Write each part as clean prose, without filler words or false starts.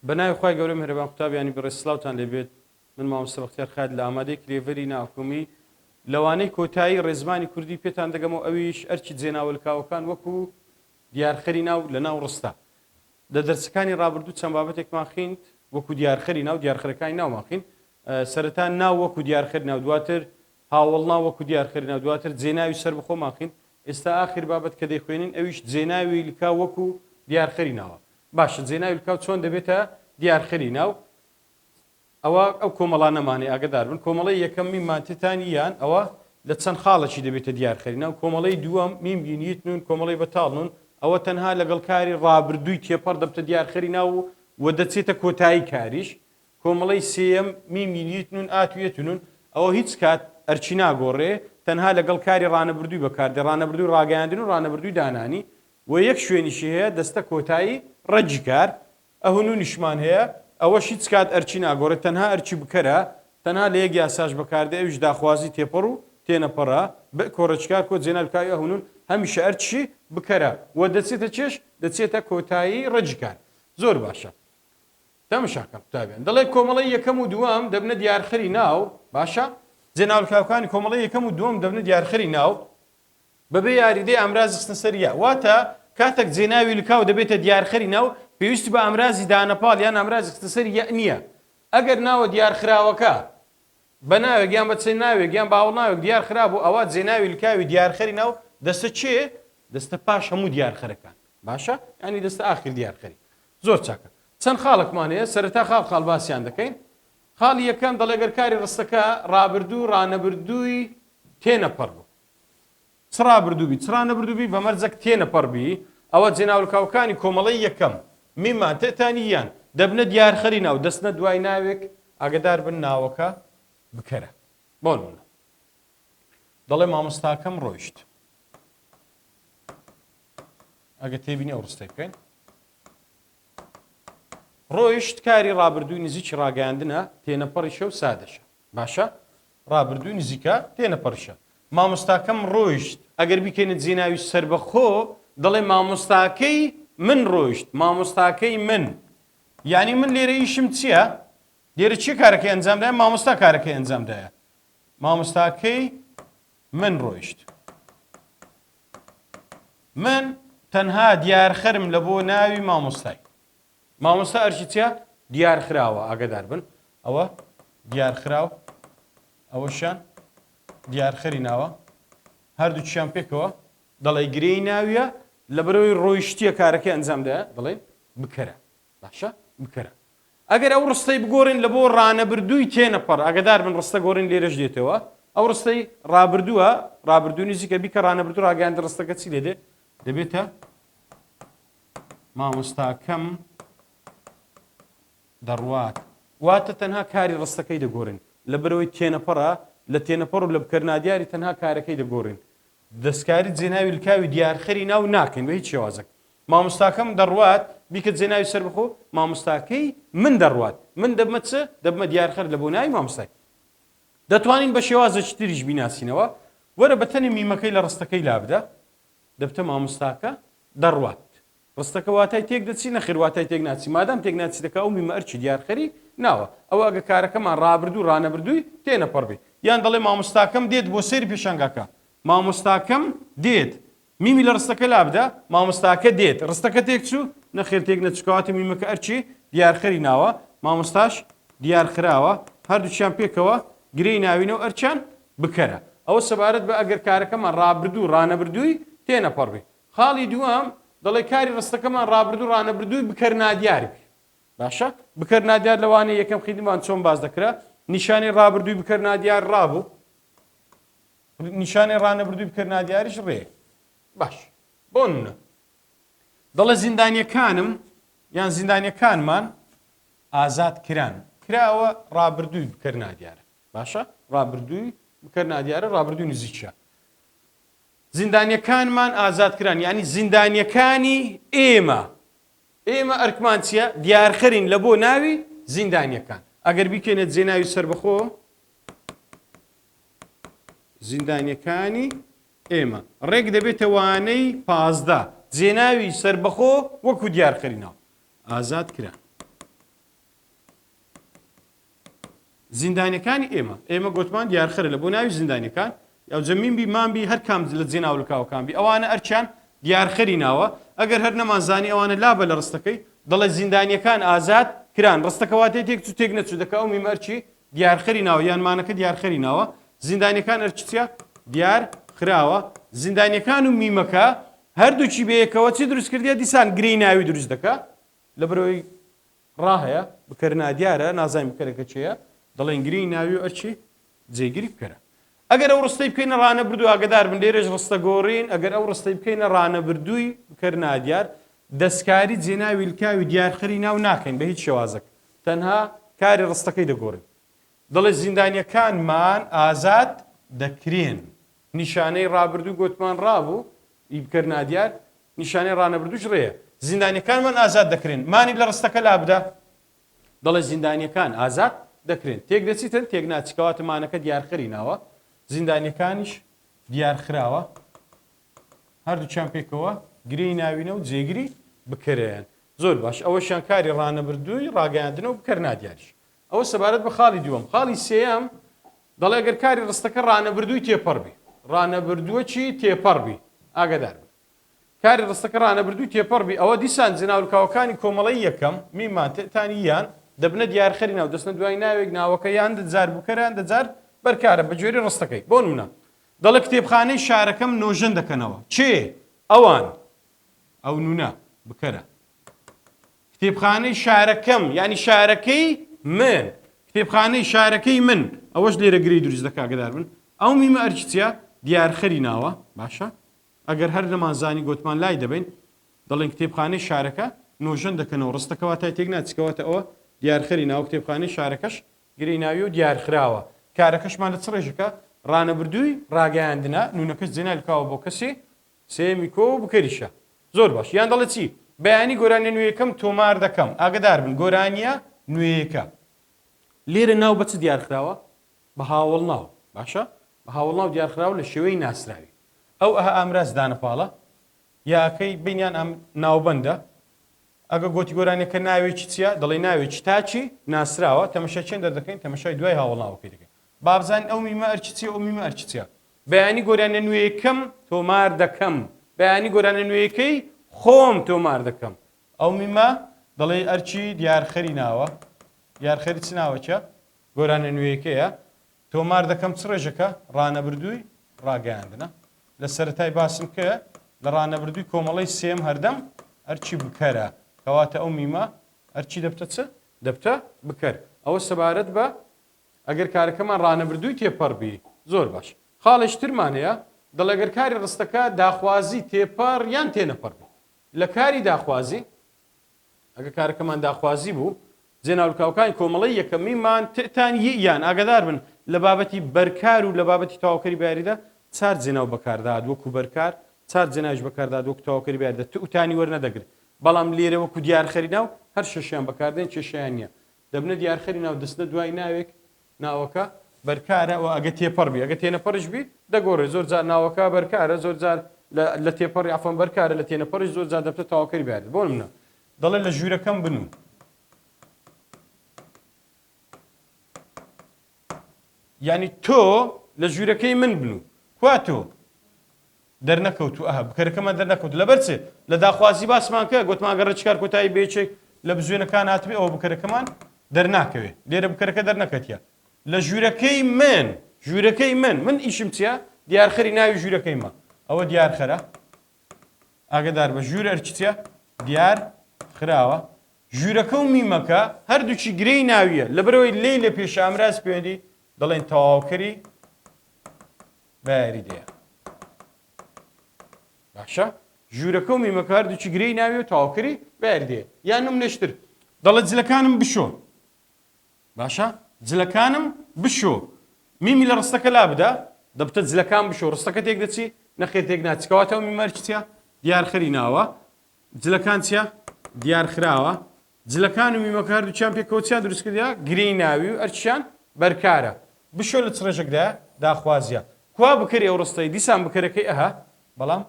بە ناوی خوای گەورە میهرەبان قوتابیانی بەڕێز سڵاوتان لێ بێت من مامۆستا بەختیار خالد لە ئامادەی کلێڤەری ناحکومی لە وانەی کۆتایی ڕێزمانی کوردی پێتان دەگەمەوە ئەویش ئەرکی جێناوەلکاوەکان وەکو دیارخەری ناو لە ناو ڕستە لە دەرسەکانی ڕابردوو چەند بابەتێکمان خیند وەکو دیارخەری ناو دیارخەرەکانی ناومان خیند سەرەتا ناو وەکو دیارخەری ناو دواتر هاوەڵناو وەکو دیارخەری ناو دواتر جێناوی سەربەخۆمان خیند ئێستا ئاخر بابەت کە دەیخوێنین ئەویش جێناوی لکاو وەکو دیارخەری ناوە. باشە جێناوی لکاو چۆن دەبێتە دیارخەری ناو؟ ئەوە ئەو کۆمەڵانەمانەی ئاگەدار بن کۆمەڵەی یەکەم میم مان تێتان یان ئەوە لە چەند خاڵێکی دەبێتە دیارخەری ناو کۆمەڵەی دووەم میم گین یت نون کۆمەڵەی بەتاڵ نون ئەوە تەنها لەگەڵ کاری ڕابردووی تێپەڕ دەبتە دیارخەری ناو و دەچێتە کۆتایی کاریش کۆمەڵەی سێیەم، میم ین یت نون ئات و یەت نون، ئەوە هیچ کات ئەرکی ناگۆڕێ، تەنها لەگەڵ کاری ڕانەبردووی بەکاردێ، ڕانەبردووی ڕاگەیاندن و ڕانەبردووی دانانی، و یەک شوێنیشی هەیە دەستە کۆتایی ڕەگی کار، ئه و نونیشمان هەیە، ئەوەش هیچ کات ئەرکی ناگۆڕێ، تەنها ئەرکی بکەرە، تەنها لە یەک یاساش بەکاردێ ئەویش داخوازی تێپەڕ و تێنەپەڕە، بئ کۆڕێکی کار کۆ جێناوی کاوی ئه و نون هەمیشە ئەرکی بکەرە، و دەچێتە چێش؟ دەچێتە کۆتایی ڕەگی کار. زۆر باشە. تەمشاکەن قوتابیان دەڵێ کۆمەڵەی یەکەم و دووەم دەبنە دیارخەری ناو باشە جێناولکاوکانی کۆمەڵەی یەکەم و دووەم دەبنە دیارخەری ناو بەبێ یاریدەی ئامرازی خستنە سەر یا واتە کاتێک جێناوی لکاو دەبێتە دیارخەری ناو پێویستی بە ئامرازی دانەپاڵ یان ئامرازی خستنە سەر یە نییە ئەگەر ناوە دیارخراوەکە بە ناوێک یان بە چەند ناوێک یان بە هاوڵناوێک دیار خرابوو ئەوا جێناوی لکاوی دیارخەری ناو دەستە کێ؟ دەستە پاش هەموو دیارخەرەکان باشە یانی دەستە ئاخیر دیارخەری زۆر چاکە چەند خاڵێکمان هەیە سەرەتا خاڵ خاڵ باسیان دەکەین خاڵی یەکەم دەڵێ گەر کاری ڕستەکە ڕابردوو ڕانەبردووی تێنەپەڕ بوو چ ڕابردوو بی چ ڕانەبردوو بی بە مەرجەک تێنەپەڕ بی ئەوە جێناولکاوەکانی کۆمەڵەی یەکەم، میمان، تێتانی یان، دەبنە دیارخەری ناو، دەچنە دوای ناوێک، ئاگەدار بن ناوەکە بکەرە. بۆ نموونە دەڵێ مامۆستاکەم ڕۆیشت. ئەگە تێبینی ئەو ڕستەی بکەین ڕۆیشت کاری ڕابردووی نزیکی ڕاگەیاندنە تێنەپەڕیشە و سادەشە. باشە ڕابردووی نزیکە تێنەپەڕیشە. مامۆستاکەم ڕۆیشت ئەگەر بیکەینە جێناوی سەربەخۆ دەڵێ مامۆستاکەی من ڕۆیشت مامۆستاکەی من یعنی من لێرە ئیشم چییە؟ لێرە چی کارەکەی ئەنجامدایە مامۆستا کارەکەی ئەنجامدایە مامۆستاکەی من ڕۆیشت من تەنها دیارخەرم لە بۆ ناوی مامۆستای مامۆستا ئەرکی چیە؟ دیارخراوە ئاگەدار بن ئەوە دیارخراو ئەوەشیان دیارخەری ناوە هەردووکیان پێکەوە دەڵێ گرێی ناویە لەبەرەوەی ڕۆیشتیە کارەکەی ئەنجامدا دەڵێن بکەرە باشە بکەرە ئەگەر ئەو ڕستەی بگۆڕین لە بۆ ڕانەبردووی تێنەپەڕ ئەگەدار بن ڕستە گۆڕین لێرەش دێتەوە ئەو ڕستەی ڕابردووە ڕابردوو نزیکە بیکە ڕانەبردوو ڕاگەیاند ڕستەکە چی لێ دێ دەبێتە مامۆستاکەم دەڕوات. واتە تەنها کاری ڕستەکەی دەگۆڕین. لەبەرئەوەی تێنەپەڕە، لە تێنەپەڕ و لە بکەر نادیاری تەنها کارەکەی دەگۆڕین. دەستکاری جێناوی لکاوی دیارخەری ناو ناکەین بە هیچ شێوازێک. مامۆستاکەم دەڕوات، بیکە جێناوی سەربەخۆ، مامۆستاکەی من دەڕوات. من دەبمە چ؟ دەبمە دیارخەر لە بۆ ناوی مامۆستای. دەتوانین بە شێوازێکی تریش بیناسینەوە. وەرە بە تەنێ میمەکەی لە ڕستەکەی لابدە. دەبتە مامۆستاکە دەڕوات. ڕستەکە واتای تێک دەچی؟ نەخێر واتای تێک ناچی. مادام تێک ناچی دەکا ئەو میمە ئەرکی دیارخەری ناوە. ئەوە ئەگە کارەکەمان ڕابردوو ڕانەبردووی تێنەپەڕ بی. یان دەڵێ مامۆستاکەم دێت بۆ سەیری پێشانگاکە. مامۆستاکەم دێت. میمی لە ڕستەکە لابدە. مامۆستاکە دێت. ڕستەکە تێک چوو؟ نەخێر تێک نەچوو. کەواتە میمەکە ئەرکی دیارخەری ناوە. مامۆستاش دیارخراوە. هەردووکیان پێکەوە گرێی ناوینە و ئەرکیان بکەرە. ئەوە سەبارەت بە ئەگەر کارەکەمان ڕابردوو ڕانەبردووی تێنەپەڕ بی. خاڵی دووەم، دەڵێ کاری ڕستەکەمان ڕابردوو ڕانەبردووی بکەر نادیار بی. باشە بکەر نادیار لە وانەی یەکەم خیندمان چۆن باس دەکرا؟ نیشانەی ڕابردووی بکەر نادیار ڕابوو. نیشانەی ڕانەبردووی بکەر نادیاریش ڕێ. باش. بۆ نمونە دەڵێ زیندانیەکانم یان زیندانیەکانمان ئازاد کران. کراوە ڕابردووی بکەر نادیارە. باشە ڕابردووی بکەر نادیارە ڕابردووی نزیکە زیندانیەکانمان ئازاد کران یعنی زیندانیەکانی ئێمە ئێمە ئەرکمان چییە دیارخەرین لە بۆ ناوی زیندانیەکان ئەگەر بیکەینە جێناوی سەربەخۆ زیندانیەکانی ئێمە ڕێک دەبێتە وانەی 15 جێناوی سربەخۆ وەکو دیارخەری ناو ئازاد کران. زیندانیەکانی ئێمە، ئێمە گۆتمان دیارخەرە لە بۆ ناوی زیندانیەکان، ئەوجە میم بی مان بی هەر کام لە جێناولکاوەکان بی ئەوانە ئەرکیان دیارخەری ناوە، ئەگەر هەر نەمانزانی ئەوانە لابە لە ڕستەکەی، دەڵێ زیندانیەکان ئازاد کران، ڕستەکە واتای تێک چوو تێک نەچوو دەکا ئەو میمە ئەرکی دیارخەری ناوە یان مانەکە دیارخەری ناوە، زیندانیەکان ئەرکی چیە؟ دیار خراوە، زیندانیەکان و میمەکە هەردووکی بەیەکەوە چی دروست کردیە دیسان گرێی ناوی دروست دەکا لەبەرئەوەی ڕا هەیە بکەر نادیارە نازانین بکەرەکە کێیە دەڵێن گرێی ناوی و ئەرکی جێگری بکەرە ئەگەر ئەو ڕستەی بکەینە ڕانەبردوو ئاگدار بن لێرەش ڕستە گۆڕین ئەگەر ئەو ڕستەی بکەینە ڕانەبردووی بکەر نادیار دەستکاری جێناوی لکاوی دیارخەری ناو ناکەین بە هیچ شێوازێک تەنها کاری ڕستەکەی دەگۆڕین دەڵێ زیندانیەکانمان ئازاد دەکرێن نیشانەی ڕابردوو گۆتمان ڕابوو ی بکەر نادیار نیشانەی ڕانەبردووش ڕێیە. زیندانیەکانمان ئازاد دەکرێن. مانی لە ڕستەکە لابدە. دەڵێ زیندانیەکان ئازاد دەکرێن. تێک دەچیتن؟ تێک ناچی. کەواتە مانەکە دیارخەری ناوە. زیندانیەکانیش دیارخراوە. هەردووکیان پێکەوە گرێی ناوینە و جێگری بکەرەیان. زۆر باش. ئەوەشیان کاری ڕانەبردووی ڕاگەیاندنە و بکەر نادیاریش. ئەوە سەبارەت بە خاڵی دووەم. خاڵی سێیەم دەڵێ گەر کاری ڕستەکە ڕانەبردووی تێپەڕ بی. ڕانەبردووەکی تێپەڕ بی. ئاگادار بن. کاری ڕستەکە ڕانەبردووی تێپەڕ بی ئەوە دیسان جێناولکاوەکانی کۆمەڵەی یەکەم، میمان، تئتان، ییان، دەبنە دیارخەری ناو، دەچنە دوای ناوێک، ناوەکە یان دەجار بکەرە یان دەجار بەرکارە بە گوێرەی ڕستەکەی. بۆ نموونە دەڵێ کتێبخانەی شارەکەم نۆژەن دەکەنەوە. کێ؟ ئەوان. ئەو نوونە، بکەرە. کتێبخانەی شارەکەم یانی شارەکەی من کتێبخانەی شارەکەی من ئەوەش لێرە گرێی دروست دەکا ئاگادار بن ئەو میمە ئەرکی چییە دیارخەری ناوە باشە ئەگەر هەر نەمانزانی گۆتمان لای دەبین دەڵێن کتێبخانەی شارەکە نۆژەن دەکەنەوە ڕستەکە واتای تێک ناچی کەواتە ئەوە دیارخەری ناو کتێبخانەی شارەکەش گرێی ناوی و دیارخراوە کارەکەشمان لە چ ڕێژەکە ڕانەبردووی ڕاگەیاندنە نونەکەش جێنالکاوە بۆ کەسی سێیەمی کۆ و بکەریشە. زۆر باش. یان دەڵێ چی؟ بەیانی گۆرانیە نوێیەکەم تۆمار دەکەم. ئاگەدار بن گۆرانیە نوێیەکە. لێرە ناو بە چ دیارخراوە؟ بە هاوەڵناو. باشە؟ بە هاوەڵناو دیارخراوە لە شێوەی ناسراوی. ئەو ئه ئامراز دانەپاڵە. یاکەی بینیان ئەم ناوبەندە. ئەگە گۆتی گۆرانیەکە ناوێکی چیە؟ دەڵێی ناوێکی تاکی ناسراوە. تەمەشای چێن دەردەکەین؟ تەمەشای دوای هاوەڵناوەکەی دەکەین. با بزانین ئەو میمە ئەرکی چیە ئەو میمە ئەرکی چیە؟ بەیانی گۆرانیە نوێیەکەم تۆمار دەکەم بەیانی گۆرانیە نوێیەکەی خۆم تۆمار دەکەم ئەو میمە دەڵێی ئەرکی دیارخەری ناوە دیارخەری چ ناوەکە گۆرانیە نوێیەکەیە تۆمار دەکەم چ ڕێژەکە ڕانەبردووی ڕاگەیاندنە لە سەرەتای باسم کە لە ڕانەبردووی کۆمەڵەی سێم هەردەم ئەرکی بکەرە کەواتە ئەو میمە ئەرکی دەبتە چ دەبتە بکەر ئەوە سەبارەت بە ئەگەر کارەکەمان ڕانەبردووی تێپەڕ بی زۆر باش. خاڵێکی ترمان هەیە دەڵێ ئەگەر کاری ڕستەکە داخوازی تێپەڕ یان تێنەپەڕ بی. لە کاری داخوازی ئەگەر کارەکەمان داخوازی بوو جێناولکاوەکانی کۆمەڵەی یەکەم میمان تئتان ی یان ئاگادار بن لە بابەتی بەرکار و لە بابەتی تەواوکەری بەیاریدە چار جێناو بەکاردەهات وەکو بەرکار چار جێناویش بەکاردەهات وەکو تەواوکەری بەیاریدە ت و تانی وەرنەدەگرت بەڵام لێرە وەکو دیارخەری ناو هەر شەشیان بەکاردێن کێشەیان نییە دەبنە دیارخەری ناو دەچنە دوای ناوێک ناوەکە بەرکارە و ئەگە تێپەڕ بی ئەگە تێنەپەڕیش بی دەگۆڕێ زۆر جار ناوەکە بەرکارە زۆر جار لە تێپەڕی عەفوەن بەرکارە لە تێنەپەڕیش زۆر جار دەبتە تەواوکەری بارد بۆ نمونە دەڵێ لە ژوورەکەم بنوو یعنی تۆ لە ژوورەکەی من بنوو کوا تۆ دەرنەکەوتوو ئه بکەرەکەمان دەرنەکەوت لەبەر چ لە داخوازی باسمان کە گوتمان گەڕ چکار کۆتایی بە یەکێک لە بزوێنەکان هاتبێ ئەوە بکەرەکەمان دەرناکەوێ لێرە بکەرەکە دەرنەکەتیە لە ژوورەکەی من ژوورەکەی من من ئیشم چییە دیارخەری ناوی ژوورەکەی مە ئەوە دیارخەرە ئاگدار بە ژوور ئەرکی چیە دیار خراوە ژوورەکە و میمەکە هەردووکی گرێی ناویە لەبەرەوەی لێی لە پێش ئامراز پەیوەندی دەڵێن تەواوکەری بە یاریدەیە باشە ژوورەکە و میمەکە هەردووکی گرێی ناوی و تەواوکەری بە یاریدەیە یان نمونەشتر دەڵێ جلەکانم بشۆ باشە جلەکانم بشۆ میمی لە ڕستەکە لا بدە دەبتە جلەکان بشۆ ڕستەکە تێک دەچی نەخێر تێک ناچی کەواتە ئەو میمە ئەرکی چیە دیارخەری ناوە جلەکان چیە دیارخراوە جلەکان و میمەکە هەردووکیان پێکەوە چیان دروست کردیە؟ گرێی ناوی و ئەرکیان بەرکارە. بشۆ لە چ ڕێژەکدایە؟ داخوازیە. کوا بکەری ئەو ڕستەی؟ دیسان بکەرەکەی ئه بەڵام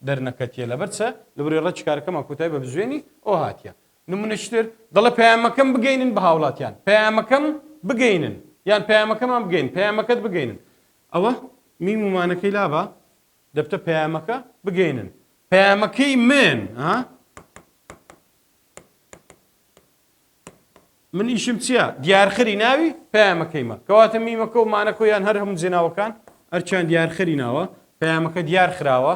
دەرنەکەتیە. لەبەر چ؟ لەبەرئەوەی ڕێکی کارەکەمان کۆتایی بە بزوێنی ئۆ هاتیە. نمونەکی تر، دەڵێ پەیامەکەم بگەینن بە هاوڵاتیان. پەیامەکەم بگەینن. یان پەیامەکەمان بگەین پەیامەکەت بگەینن ئەوە میم و مانەکەی لابە دەبتە پەیامەکە بگەینن پەیامەکەی من ها من ئیشم چییە؟ دیارخەری ناوی پەیامەکەیمە. کەواتە میمەکە و مانەکە یان هەر هەموو جێناوەکان ئەرکیان دیارخەری ناوە، پەیامەکە دیار خراوە.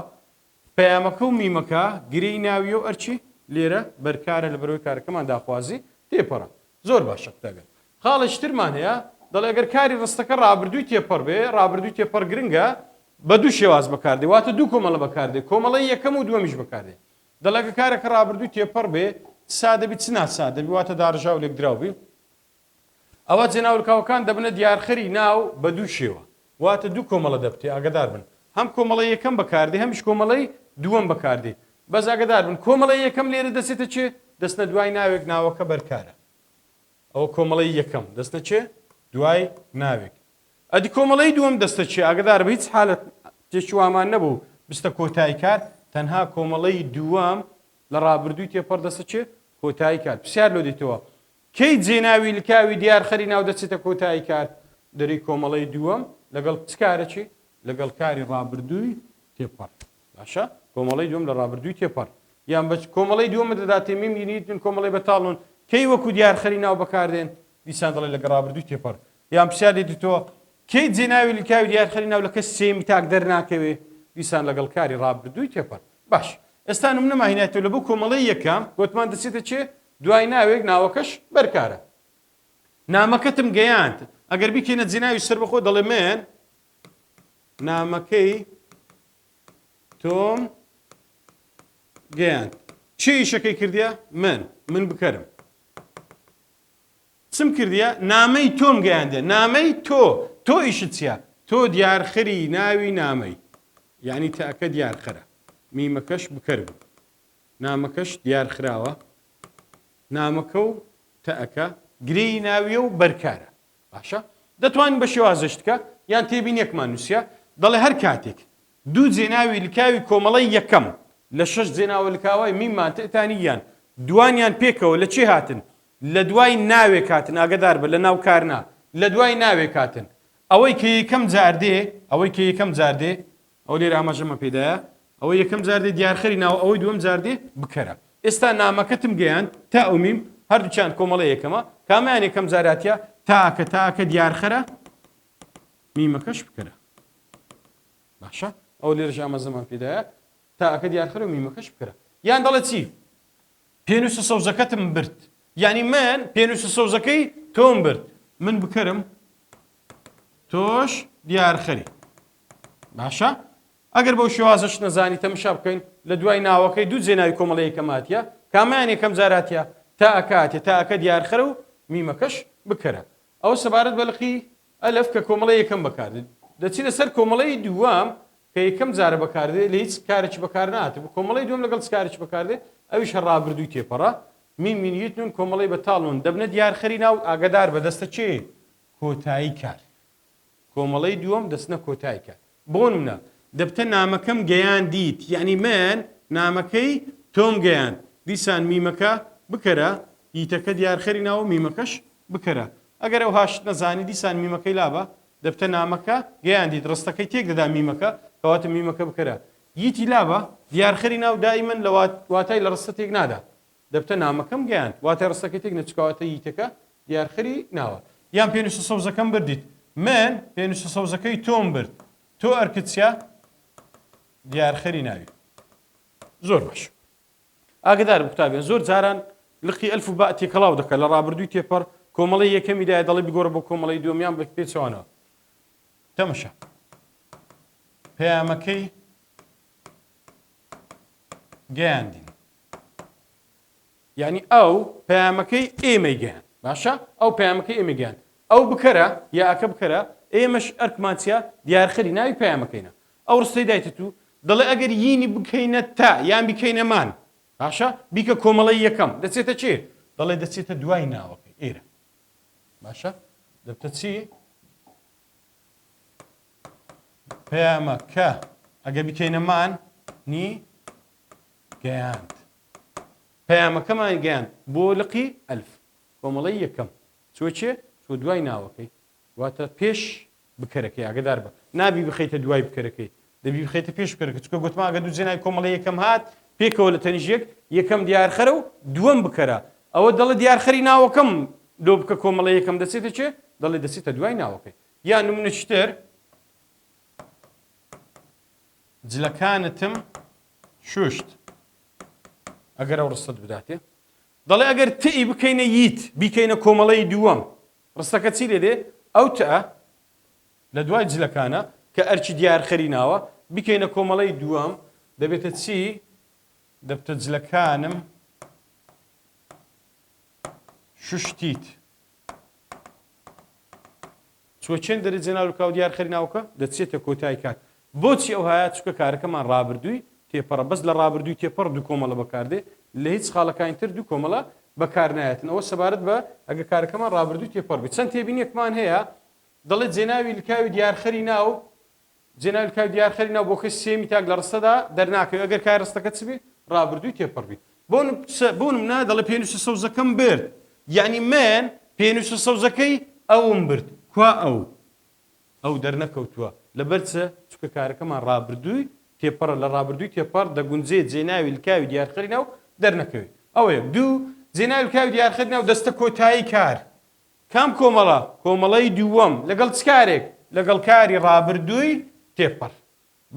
پەیامەکە و میمەکە گرێی ناویە و ئەرکی لێرە بەرکارە لەبەرئەوەی کارەکەمان داخوازی تێپەڕە. زۆر باشە قوتابیان. خاڵێکی ترمان هەیە دەڵێ ئەگەر کاری ڕستەکە ڕابردووی تێپەڕ بێ، ڕابردووی تێپەڕ گرنگە، بە دوو شێواز بەکاردێ، واتە دوو کۆمەڵە بەکاردێ، کۆمەڵەی یەکەم و دووەمیش بەکاردێ. دەڵێ گەر کارەکە ڕابردووی تێپەڕ بێ چ سادە بی چ ناسادە بی واتە داڕژاو و لێکدراو بی ئەوا جێناولکاوەکان دەبنە دیارخەری ناو بە دوو شێوە واتە دوو کۆمەڵە دەبتێ ئاگەدار بن هەم کۆمەڵەی یەکەم بەکاردێ هەمیش کۆمەڵەی دووەم بەکاردێ بەس ئاگەدار بن کۆمەڵەی یەکەم لێرە دەچێتە چێ دەچنە دوای ناوێک ناوەکە بەرکارە ئەوە کۆمەڵەی یەکەم دەچنە چێ دوای ناوێک ئەدی کۆمەڵەی دووەم دەستە چیە ئاگەداربە هیچ حالەتێکی وامان نەبوو بچتە کۆتایی کار تەنها کۆمەڵەی دووەم لە ڕابردووی تێپەڕ دەستە چێ کۆتایی کار پرسیار لۆ دێتەوە کەی جێناوی لکاوی دیارخەری ناو دەچێتە کۆتایی کار دەری کۆمەڵەی دووەم لەگەڵ چ کارەکی لەگەڵ کاری ڕابردووی تێپەڕ باشە کۆمەڵەی دووەم لە ڕابردووی تێپەڕ یان بە کۆمەڵەی دووەمت دەداتێ میم یینیتن کۆمەڵەی بەتاڵن کەی وەکو دیارخەری ناو بەکاردێن دیسان دەڵێ لەگەڵ ڕابردووی تێپەڕ یان پرسیار لێ دیتەوە کەی جێناوی لکاوی دیارخەری ناو لە کەس سێیەمی تاک دەرناکەوێ دیسان لەگەڵ کاری ڕابردووی تێپەڕ باش ئێستا نمونەمان هینایتەوە لە بۆ کۆمەڵەی یەکەم گۆتمان دەچێتە چێ دوای ناوێک ناوەکەش بەرکارە نامەکەتم گەیاند ئەگەر بیکەینە جێناوی سەربەخۆ دەڵێ من نامەکەی تۆم گەیاند چێ ئیشەکەی کردیە من من بکەرم چم کردیە نامەی تۆم گەیاندە نامەی تۆ تۆ ئیشت چیە تۆ دیارخەری ناوی نامەی یعنی تاکە دیارخەرە میمەکەش بکەر بوو نامەکەش دیارخراوە نامەکە و تەئەکە گرێی ناویە و بەرکارە باشە دەتوانین بە شێوازش تکە یان تێبینیەکمان نووسە دەڵێ هەر کاتێک دوو جێناوی لکاوی کۆمەڵەی یەکەم لە شەش جێناوە لکاوای میممان تئتانی یان دوانیان پێکەوە لە چێ هاتن لە دوای ناوێک هاتن ئاگەدار بە لە ناو کار نا لە دوای ناوێک هاتن ئەوەی کە یەکەم جار دێ ئەوەی کە یەکەم جار دێ ئەوە لێرە ئاماژەمان پێدایە ئەوەی یەکەم جار دێ دیارخەری ناوە ئەوەی دووەم جار دێ بکەرە ئێستا نامەکەتم گەیاند تا و میم هەردووکیان کۆمەڵەی یەکەمە کامیان یەکەم جار هاتیە تاکە تاکە دیارخەرە میمەکەش بکەرە باشە ئەو لێرەش ئاماژەمان پێدایە تاکە دیارخەرە و میمەکەش بکەرە یان دەڵێ چی پێنووسە سەوزەکەتم برد یعنی من پێنووسە سەوزەکەی تۆم برد من بکەرم تۆش دیارخەری باشە ئەگەر بەو شێوازەش نەزانی تەمشا بکەین لە دوای ناوەکەی دوو جێناوی کۆمەڵەی یەکەم هاتیە کامیان یەکەم جار هاتیە تاکە هاتیە تاکە دیارخەرە و میمەکەش بکەرە ئەوە سەبارەت بە لقی ئەلف کە کۆمەڵەی یەکەم بەکاردێت دەچینە سەر کۆمەڵەی دووەم کە یەکەم جارە بەکاردێ لە هیچ کارێکی بەکار نهاتبوو کۆمەڵەی دووەم لەگەڵ چ کارێکی بەکاردێ ئەویش هەر ڕابردووی تێپەڕە میم مین یت نون کۆمەڵەی بەتاڵ نون دەبنە دیارخەری ناو ئاگەدار بە دەستە کێ کۆتایی کار کۆمەڵەی دووەم دەچنە کۆتای کار. بۆنمونە دەبتە نامەکەم گەیاندیت یەعنی من نامەکەی تۆم گەیاند. دیسان میمەکە بکەرە یتەکە دیارخەری ناوە میمەکەش بکەرە. ئەگەر ئەوهاشت نەزانی دیسان میمەکەی لابە دەبتە نامەکە گەیاندیت ڕستەکەی تێک دەدا میمەکە کەواتە میمەکە بکەرە یتی لابە دیارخەری ناو دائیمەن لە واتای لە ڕستە تێک نادا. دەبتە نامەکەم گەیاند واتای ڕستەکەی تێک نەچوو کەواتە یتەکە دیارخەری ناوە. یان پێنووسە سەوزەکەم بردیت. من پێنووسە سەوزەکەی تۆم برد. تۆ ئەرکت چیە؟ دیارخەری ناوی. زۆر باش. ئاگدار بن قوتابیان زۆر جاران لقی ئەلف و باء تێکەڵاو دەکات لە ڕابردووی تێپەڕ کۆمەڵەی یەکەمی دایە دەڵێ بگۆڕە بۆ کۆمەڵەی دووەم یان بە پێچەوانەوە. تەمەشا. پەیامەکەی گەیاندین. یانی ئەو پەیامەکەی ئێمەی گەیاند باشە ئەو پەیامەکەی ئێمەی گەیاند ئەو بکەرە یا ئەکە بکەرە ئێمەش ئەرکمان چیە دیارخەری ناوی پەیامەکەینە ئەو ڕستەی دایتە تو دەڵێ ئەگەر یینی بکەینە تا یان بیکەینە مان باشە بیکە کۆمەڵەی یەکەم دەچێتە چێ دەڵێ دەچێتە دوای ناوەکەی ئێرە باشە دەبتە چی پەیامەکە ئەگەر بیکەینە مان نی گەیاند پەیامەکەمان گەیاند بۆ لقی ئەلف کۆمەڵەی یەکەم چوە چێ چوە دوای ناوەکەی. واتە پێش بکەرەکەی ئاگدار بە نابی بخەیتە دوای بکەرەکەی دەبی بخەیتە پێش بکەرەکە چونکە گوتمان ئەگەر دوو جێناوی کۆمەڵەی یەکەم هات پێکەوە لە تەنیشت یەک یەکەم دیارخەرە و دووەم بکەرە ئەوە دەڵێ دیارخەری ناوەکەم لۆ بکە کۆمەڵەی یەکەم دەچێتە چێ دەڵێ دەچێتە دوای ناوەکەی یان نمونەکی تر جلەکانتم شوشت ئەگەر ئەو ڕستەت بداتێ دەڵێ ئەگەر تئی بکەینە یت بیکەینە کۆمەڵەی دووەم ڕستەکە چی لێ دێ؟ ئەو تئ لە دوای جلەکانە کە ئەرکی دیارخەری ناوە، بیکەینە کۆمەڵەی دووەم دەبێتە چی؟ دەبتە جلەکانم شوشتیت. چوە چێن دەرێ جێناو لکاو دیارخەری ناوەکە دەچێتە کۆتای کات. بۆچی ئەوهایە؟ چونکە کارەکەمان ڕابردووی تێپەڕە بەس لە ڕابردووی تێپەڕ دوو کۆمەڵە بەکاردێ لە هیچ خاڵەکانی تر دوو کۆمەڵە بەکارنایەتن ئەوە سەبارەت بە ئەگەر کارەکەمان ڕابردووی تێپەڕ بێت چەند تێبینیەکمان هەیە دەڵێت جێناوی لکاوی دیارخەری ناو جێناوی لکاوی دیارخەری ناو بۆ کەسی سێیەمی تاک لە ڕستەدا دەرناکەوێت ئەگەر کاری ڕستەکە چ بێ ڕابردووی تێپەڕ بێت بۆ نمونە دەڵێ پێنووسە سەوزەکەم برد یعنی من پێنووسە سەوزەکەی ئەوم برد کوا ئەو ئەو دەرنەکەوتووە لەبەر چ؟ چونکە کارەکەمان ڕابردووی تێپەڕە، لە ڕابردووی تێپەڕ دەگونجێ جێناوی لکاوی دیارخەری ناو دەرنەکەوێ. ئەوە یەک. دوو، جێناوی لکاوی دیارخەری ناو دەستە کۆتایی کار. کام کۆمەڵە؟ کۆمەڵەی دووەم. لەگەڵ چ کارێک؟ لەگەڵ کاری ڕابردووی تێپەڕ.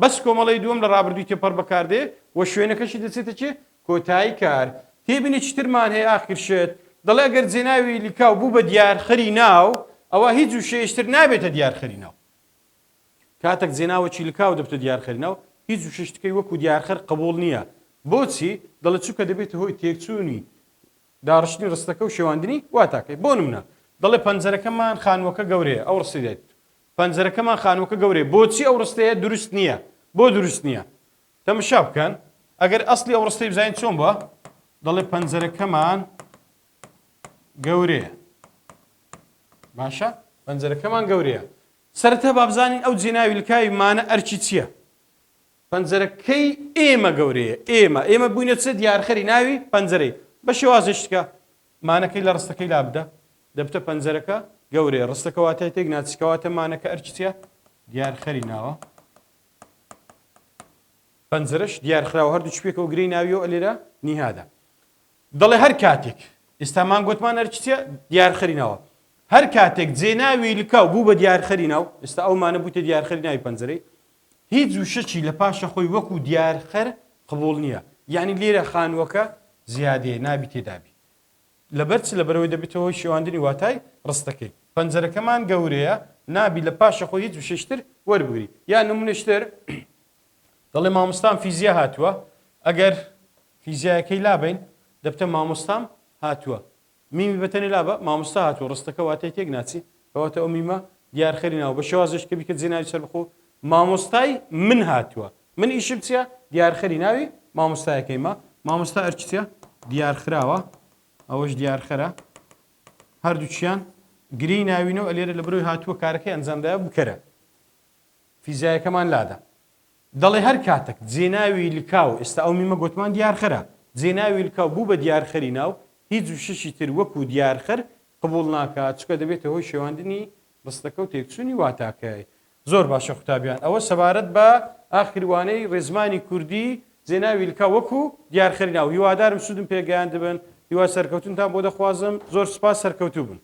بەس کۆمەڵەی دووەم لە ڕابردووی تێپەڕ بەکاردێ و شوێنەکەشی دەچێتە چێ؟ کۆتایی کار. تێبینێکی ترمان هەیە ئاخیر شت، دەڵێ ئەگەر جێناوی لکاو بوو بە دیارخەری ناو، ئەوا هیچ وشەیەکی تر نابێتە دیارخەری ناو. کاتێک جێناوەکی لکاو دەبتە دیارخەری ناو، هیچ وشەیەکی تکەی وەکوو دیارخەر قبووڵ نییە. بۆچی؟ دەڵێ چونکە دەبێتە هۆی تێکچوونی داڕشتنی ڕستەکە و شێواندنی واتاکەی. بۆ نموونە دەڵێ پەنجەرەکەمان خانووەکە گەورەیە، ئەو ڕستەی دایکت. پەنجەرەکەمان خانووەکە گەورەیە. بۆچی ئەو ڕستەیە دروست نییە؟ بۆ دروست نییە؟ تەمەشا بکەن ئەگەر ئەسڵی ئەو ڕستەی بزانین چۆن بووە دەڵێ پەنجەرەکەمان گەورەیە باشە پەنجەرەکەمان گەورەیە سەرەتا با بزانین ئەو جێناوی لکاوی مانە ئەرکی چییە پەنجەرەکەی ئێمە گەورەیە ئێمە ئێمە بووینە چ دیارخەری ناوی پەنجەرەی بە شێوازێک شتکە مانەکەی لە ڕستەکەی لابدە دەبتە پەنجەرەکە گەورەیە ڕستەکە واتای تێک ناچی کەواتە مانەکە ئەرکی چیە دیارخەری ناوە پەنجەرەش دیارخراوە هەردووکی پێکەوە گرێی ناویەوە ئەلێرە نیهادە دەڵێ هەر کاتێک ئێستامان گوتمان ئەرکی چیە دیارخەری ناوە هەر کاتێک جێناوی لکاو بوو بە دیارخەری ناو ئێستا ئەو مانە بوویتە دیارخەری ناوی پەنجەرەی هیچ وشەکی لە پاشە خۆی وەکو دیارخەر قبوڵ نییە یعنی لێرە خانووەکە زیادەیە نابی تێدابی لەبەر چ؟ لەبەرئەوەی دەبێتە هۆی شێواندنی واتای ڕستەکەی. پەنجەرەکەمان گەورەیە، نابی لە پاشە خۆی هیچ وشەیەکی تر وەربگری. یا نموونەیەکی تر، دەڵێ مامۆستام فیزیا هاتووە، ئەگەر فیزیایەکەی لابەین، دەبتە مامۆستام هاتووە. میمی بە تەنێ لابە، مامۆستا هاتووە، ڕستەکە واتای تێک ناچی، کەواتە ئەو میمە دیارخەری ناوە. بە شێوازێکی کە بیکە جێناوی سەربەخۆ، مامۆستای من هاتووە. من ئیشم چیە؟ دیارخەری ناوی مامۆستایەکەیمە. مامۆستا ئەرکی چیە؟ دیارخراوە. ئەوەش دیارخەرە. هەردووکیان گرێی ناوینە و لێرە لە برۆی هاتووە کارەکەی ئەنجامدایە بکەرە. فیزیایەکەمان لادا. دەڵێ هەر کاتەک جێناوی لکاو، ئێستا ئەو میمە گۆتمان دیارخەرە، جێناوی لکاو بوو بە دیارخەری ناو، هیچ وشەکی تر وەکوو دیارخەر قبووڵ ناکات، چونکە دەبێتە هۆی شێواندنی ڕستەکە و تێکچوونی واتاکەی. زۆر باشە قوتابیان ئەوە سەبارەت بە ئاخر وانەی ڕێزمانی کوردی جێناوی لکاو وەکو دیارخەری ناو هیوادارم سوودم پێ گەیاندبن هیوای سەرکەوتنتان بۆ دەخوازم زۆر سوپاس سەرکەوتوو بن.